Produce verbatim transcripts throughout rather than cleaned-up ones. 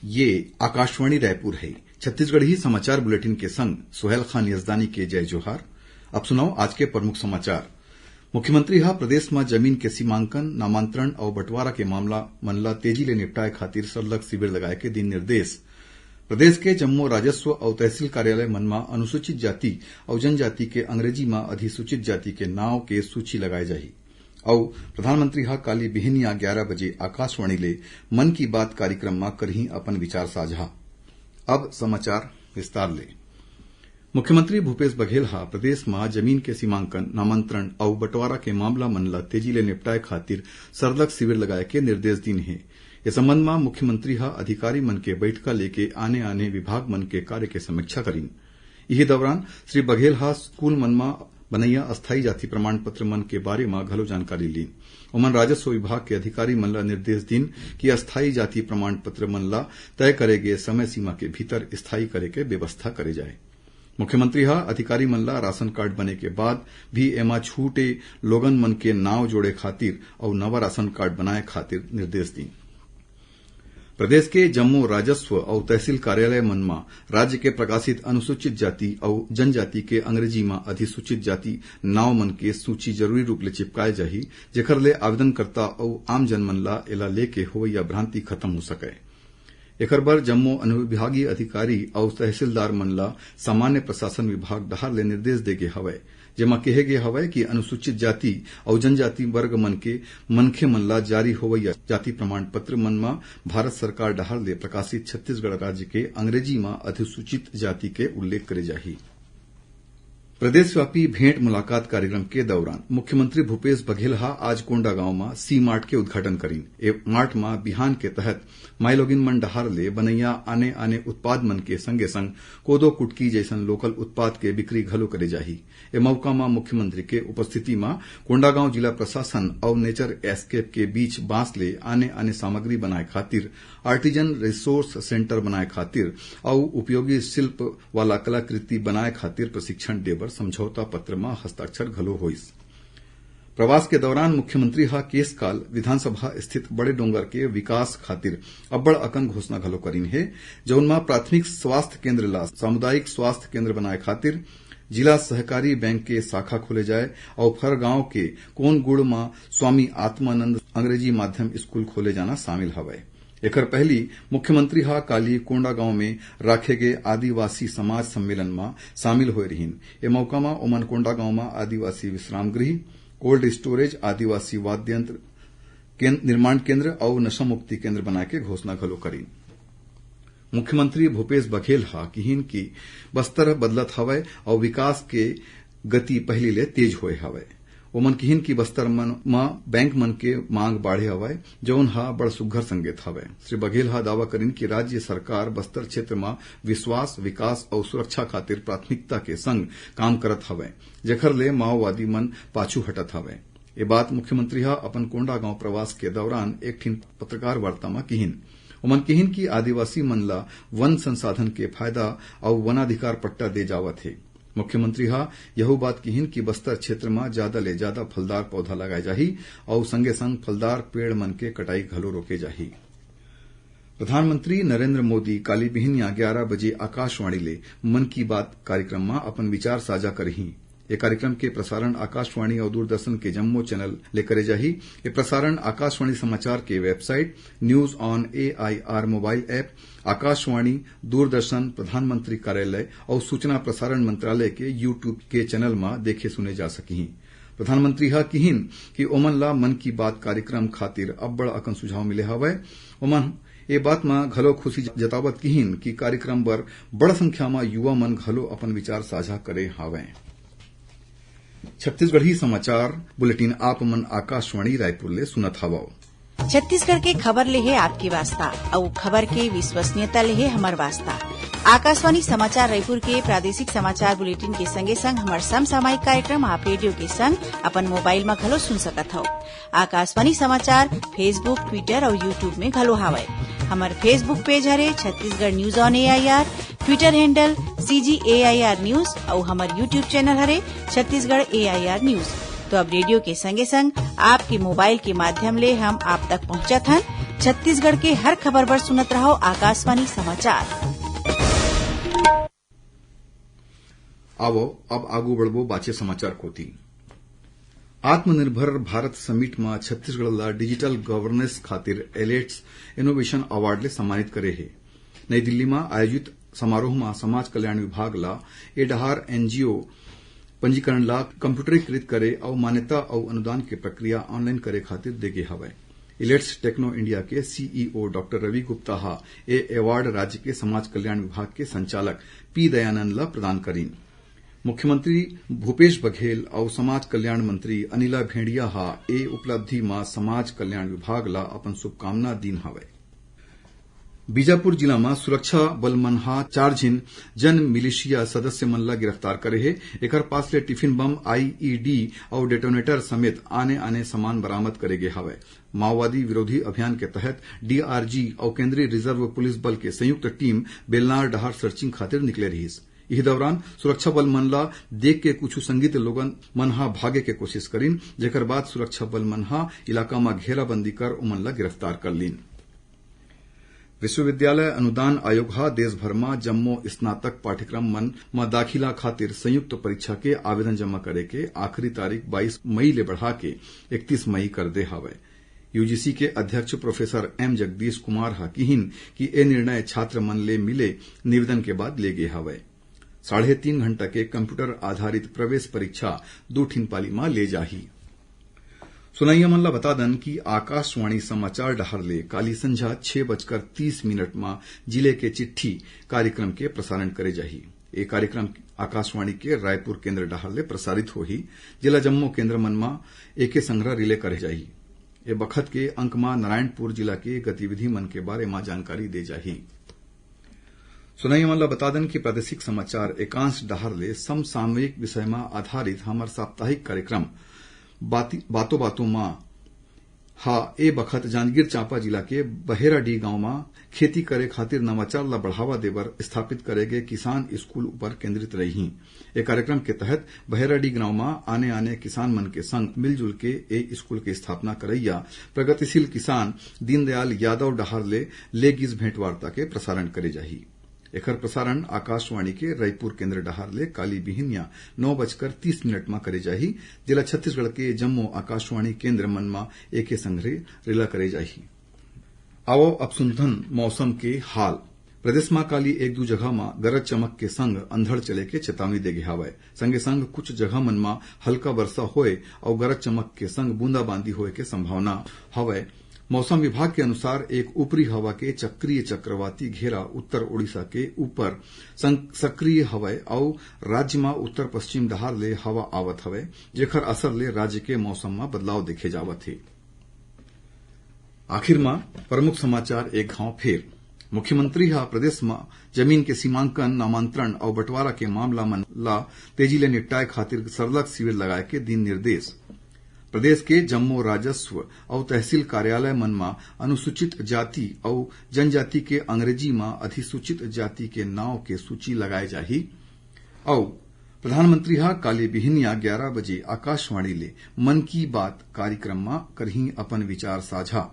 ये आकाशवाणी रायपुर हे। छत्तीसगढ़ी समाचार बुलेटिन के संग सुहेल खान यजदानी के जय जोहार। अब सुनव आज के प्रमुख समाचार। मुख्यमंत्री ह प्रदेश म जमीन के सीमांकन, नामांतरण अउ बंटवारा के मामला मन ल तेजी ले निपटाए खातिर सरलग शिविर लगाए के दिन निर्देश। प्रदेश के जम्मो राजस्व अउ तहसील कार्यालय मन म अनुसूचित जाति अउ जनजाति के, अंग्रेजी म अधिसूचित जाति के नाव के सूची लगाए जाही। अउ प्रधानमंत्री ह काली बिहनिया ग्यारा बजे आकाशवाणी ले मन की बात कार्यक्रम म करही अपन विचार साझा। अब समाचार विस्तार ले। मुख्यमंत्री भूपेश बघेल ह प्रदेश म जमीन के सीमांकन, नामांतरण अउ बंटवारा के मामला मन ल तेजी ले निपटाए खातिर सरलग शिविर लगाए के निर्देश दीन हे। ए संबंध म मुख्यमंत्री ह अधिकारी मन के बैठका लेके आने-आने विभाग मन के कार्य के समीक्षा करीन। इही दौरान श्री बघेल ह स्कूल मन म बनइया अस्थायी जाति प्रमाण पत्र मन के बारे म घलो जानकारी लीन। ओमन राजस्व विभाग के अधिकारी मन ल निर्देश दीन कि अस्थायी जाति प्रमाण पत्र मन ल तय करे गे समय सीमा के भीतर स्थायी करे के व्यवस्था करे जाए। मुख्यमंत्री ह अधिकारी मन ल राशन कार्ड बने के बाद भी एमा छूटे लोगन मन के नाव जोड़े खातिर अउ नवा राशन कार्ड बनाए खातिर निर्देश दीन। प्रदेश के जम्मो राजस्व अउ तहसील कार्यालय मन म राज्य के प्रकाशित अनुसूचित जाति अउ जनजाति के, अंग्रेजी म अधिसूचित जाति, नाव मन के सूची जरूरी रूप ले चिपकाए जाही, जेखर ले आवेदनकर्ता अउ आमजन मन ल एला लेके होवइया भ्रांति खत्म हो सकय। एखर बर जम्मो अनुविभागीय अधिकारी अउ तहसीलदार मन ल सामान्य प्रशासन विभाग डहार ले निर्देश दे गे हवय, जेमा केहे गे हवय कि अनुसूचित जाति अउ जनजाति वर्ग मन के मनखे मन ल जारी होवइया जाति प्रमाण पत्र मन म भारत सरकार डहार ले प्रकाशित छत्तीसगढ़ राज्य के अंग्रेजी म अधिसूचित जाति के उल्लेख करे जाही। प्रदेशव्यापी भेंट मुलाकात कार्यक्रम के दौरान मुख्यमंत्री भूपेश बघेल ह आज कोंडागांव म सी मार्ट के उद्घाटन करीन। ए मार्ट म बिहान के तहत माईलोगिन मन डहार ले बनइया आने-आने उत्पाद मन के संगे-संग कोदो कुटकी जइसन लोकल उत्पाद के बिक्री घलो करे जाही। ए मौका म मुख्यमंत्री के उपस्थिति म कोंडागांव जिला प्रशासन अउ नेचर एस्केप के बीच बांस ले आने-आने सामग्री बनाए खातिर, आर्टिजन रिसोर्स सेंटर बनाए खातिर अउ उपयोगी शिल्प वाला कलाकृति बनाए खातिर प्रशिक्षण दे बर समझौता पत्र म हस्ताक्षर घलो होइस। प्रवास के दौरान मुख्यमंत्री ह केशकाल विधानसभा स्थित बड़े डोंगर के विकास खातिर अब्बड़ अकन घोषणा घलो करीन हे, जउन म प्राथमिक स्वास्थ्य केंद्र ला सामुदायिक स्वास्थ्य केंद्र बनाए खातिर जिला सहकारी बैंक के शाखा खोले जाए अउ फरगांव के कोनगुड़ म स्वामी आत्मानंद अंग्रेजी माध्यम स्कूल खोले जाना शामिल हवय। एखर पहिली मुख्यमंत्री ह काली कोंडागांव में राखे गे आदिवासी समाज सम्मेलन म शामिल होए रिहीन। ए मौका म ओमन कोंडागांव म आदिवासी विश्राम गृह, कोल्ड स्टोरेज, आदिवासी वाद्य यंत्र कें-, निर्माण केंद्र अउ नशा मुक्ति केंद्र बनाए के घोषणा घलो करीन। मुख्यमंत्री भूपेश बघेल ह किहीन कि बस्तर बदलत हवय अउ विकास के गति पहिली ले तेज होए हवय। ओमन किहीन कि बस्तर मन म बैंक मन के मांग बाढ़े हवय, जउन ह बड़ सुग्घर संकेत हवय। श्री बघेल ह दावा करीन कि राज्य सरकार बस्तर क्षेत्र म विश्वास, विकास अउ सुरक्षा खातिर प्राथमिकता के संग काम करत हवय, जेखर ले माओवादी मन पाछू हटत हवय। ए बात मुख्यमंत्री ह अपन कोंडागांव प्रवास के दौरान एक ठिन पत्रकार वार्ता म किहीन। ओमन किहीन कि आदिवासी मन ल वन संसाधन के फायदा अउ वनाधिकार पट्टा दे जावत हे। मुख्यमंत्री ह यहू बात किहीन कि बस्तर क्षेत्र म जादा ले जादा फलदार पौधा लगाए जाही अउ संगे संग फलदार पेड़ मन के कटाई घलो रोके जाही। प्रधानमंत्री नरेंद्र मोदी काली बिहनिया ग्यारा बजे आकाशवाणी ले मन की बात कार्यक्रम म अपन विचार साझा करही। ए कार्यक्रम के प्रसारण आकाशवाणी अउ दूरदर्शन के जम्मो चैनल ले करे जाही। ए प्रसारण आकाशवाणी समाचार के website, News on A I R mobile app, Akashvani, Doordarshan, प्रधानमंत्री कार्यालय अउ सूचना प्रसारण मंत्रालय के YouTube के चैनल म देखे सुने जा सकही। प्रधानमंत्री ह किहीन कि ओमन ला मन की बात कार्यक्रम खातिर अब्बड़ अकन सुझाव मिले हवय। ओमन ए बात म घलो खुशी जतावत किहीन कि कार्यक्रम बर बड़ संख्या म युवा मन घलो अपन विचार साझा करे हवय। छत्तीसगढ़ी समाचार बुलेटिन आप मन आकाशवाणी रायपुर ले सुनत हवव। छत्तीसगढ़ के खबर ले हे आपके वास्ता, अउ खबर के विश्वसनीयता ले हे हमर वास्ता। आकाशवाणी समाचार रायपुर के प्रादेशिक समाचार बुलेटिन के संगे संग हमर समसामयिक कार्यक्रम आप रेडियो के संग अपन मोबाइल म घलो सुन सकत हव। आकाशवाणी समाचार Facebook, Twitter अउ YouTube में घलो हावय। हमर Facebook पेज हरे Chhattisgarh News on A I R, Twitter handle C G A I R News अउ हमर YouTube चैनल हरे Chhattisgarh A I R News। तो अब रेडियो के संगे संग आपके मोबाइल के माध्यम ले हम आप तक पहुंचत हन। छत्तीसगढ़ के हर खबर बर सुनत रहव आकाशवाणी समाचार। आवव, अब आगू बढ़बो बाचे समाचार कोति। आत्मनिर्भर भारत समिट म छत्तीसगढ़ ल डिजिटल गवर्नेंस खातिर एलेट्स इनोवेशन अवार्ड ले सम्मानित करे हे। नई दिल्ली म आयोजित समारोह म समाज कल्याण विभाग ल ए डहार एनजीओ पंजीकरण ला कम्प्यूटरीकृत करे अउ मान्यता अउ अनुदान के प्रक्रिया ऑनलाइन करे खातिर दे गे हवय। इलेट्स टेक्नो इंडिया के सीईओ डॉक्टर रवि गुप्ता ह ए अवार्ड राज्य के समाज कल्याण विभाग के संचालक पी दयानंद ल प्रदान करीन। मुख्यमंत्री भूपेश बघेल अउ समाज कल्याण मंत्री अनिला भेंड़िया ह ए उपलब्धि म समाज कल्याण विभाग ल अपन शुभकामना दीन हवय। बीजापुर जिला म सुरक्षा बल मन ह चार झिन जन मिलिशिया सदस्य मन ल गिरफ्तार करे हे। एकर पास ले टिफिन बम, आईईडी अउ डेटोनेटर समेत आने-आने सामान बरामद करे गे हवय। माओवादी विरोधी अभियान के तहत डीआरजी अउ केंद्रीय रिजर्व पुलिस बल के संयुक्त टीम बेलनार डहार सर्चिंग खातिर निकले रिहिस। इही दौरान सुरक्षा बल मन ल देख के कुछ संदिग्ध लोगन मन ह भागे के कोशिश करिन, जेकर बाद सुरक्षा बल मन ह इलाका म घेराबंदी कर ओमन ल गिरफ्तार कर लीन। विश्वविद्यालय अनुदान आयोग ह देश भर म जम्मो स्नातक पाठ्यक्रम मन म दाखिला खातिर संयुक्त परीक्षा के आवेदन जमा करे के आखिरी तारीख बाईस मई ले बढ़ा के इकतीस मई कर दे हवय। यूजीसी के अध्यक्ष प्रोफेसर एम जगदीश कुमार ह किहिन कि ए निर्णय छात्र मन ले मिले निवेदन के बाद ले गे हवय। साढ़े तीन घंटा के कंप्यूटर आधारित प्रवेश परीक्षा दू ठिन पाली म ले जाही। सुनइया मन ल बता दन कि आकाशवाणी समाचार डहार ले काली संझा छह बजकर तीस मिनट म जिले के चिट्ठी कार्यक्रम के प्रसारण करे जाही। ए कार्यक्रम आकाशवाणी के रायपुर केंद्र डहार ले प्रसारित होही, जेला जम्मो केंद्र मन म एके संघरा रिले करे जाही। ए बखत के अंक म नारायणपुर जिला के गतिविधि मन के बारे म जानकारी दे जाही। सुनइया मन ल बता दन कि प्रादेशिक समाचार एकांश डहार ले समसामयिक विषय म आधारित हमर साप्ताहिक कार्यक्रम बाती-, बातों बातों म हा ए बखत जांजगीर चांपा जिला के बहेराडीह गांव म खेती करे खातिर नवाचार ल बढ़ावा देबर स्थापित करे गे किसान स्कूल ऊपर केंद्रित रही। ए कार्यक्रम के तहत बहेराडीह गांव म आने-आने किसान मन के संग मिलजुल के ए स्कूल के स्थापना करइया प्रगतिशील किसान दीनदयाल यादव डहार ले, ले गिस भेंटवार्ता के प्रसारण करे जाही। एखर प्रसारण आकाशवाणी के रायपुर केंद्र डहार ले काली बिहिनिया नौ बजकर तीस मिनट म करे जाही, जेला छत्तीसगढ़ के जम्मो आकाशवाणी केंद्र मन म एके संघरे रिला करे जाही। आवव अब सुनथन मौसम के हाल। प्रदेश म काली एक दू जगह म गरज चमक के संग अंधड़ चले के चेतावनी दे गे हावय। संगे संग कुछ जगह मन म हल्का वर्षा होय अउ गरज चमक के संग बूंदाबांदी होय के संभावना हवय। मौसम विभाग के अनुसार एक ऊपरी हवा के चक्रीय चक्रवाती घेरा उत्तर ओडिशा के ऊपर सं-, सक्रिय हवय अउ राज्य म उत्तर पश्चिम डहार ले हवा आवत हवय, जेखर असर ले राज्य के मौसम म बदलाव देखे जावत हे। आखिर म प्रमुख समाचार एक घांव फेर। मुख्यमंत्री ह प्रदेश म जमीन के सीमांकन, नामांतरण अउ बंटवारा के मामला मन ला तेजी ले निपटाए खातिर सरलग शिविर लगाए के दिन निर्देश। प्रदेश के जम्मो राजस्व अउ तहसील कार्यालय मन म अनुसूचित जाति अउ जनजाति के अंग्रेजी म अधिसूचित जाति के नांव के सूची लगाए जाही। अउ प्रधानमंत्री ह काली बिहनिया ग्यारा बजे आकाशवाणी ले मन की बात कार्यक्रम म करही अपन विचार साझा।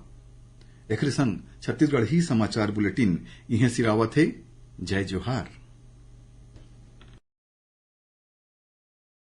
एकरे संग छत्तीसगढ़ी समाचार बुलेटिन इहें सिरावत हे। जय जोहार।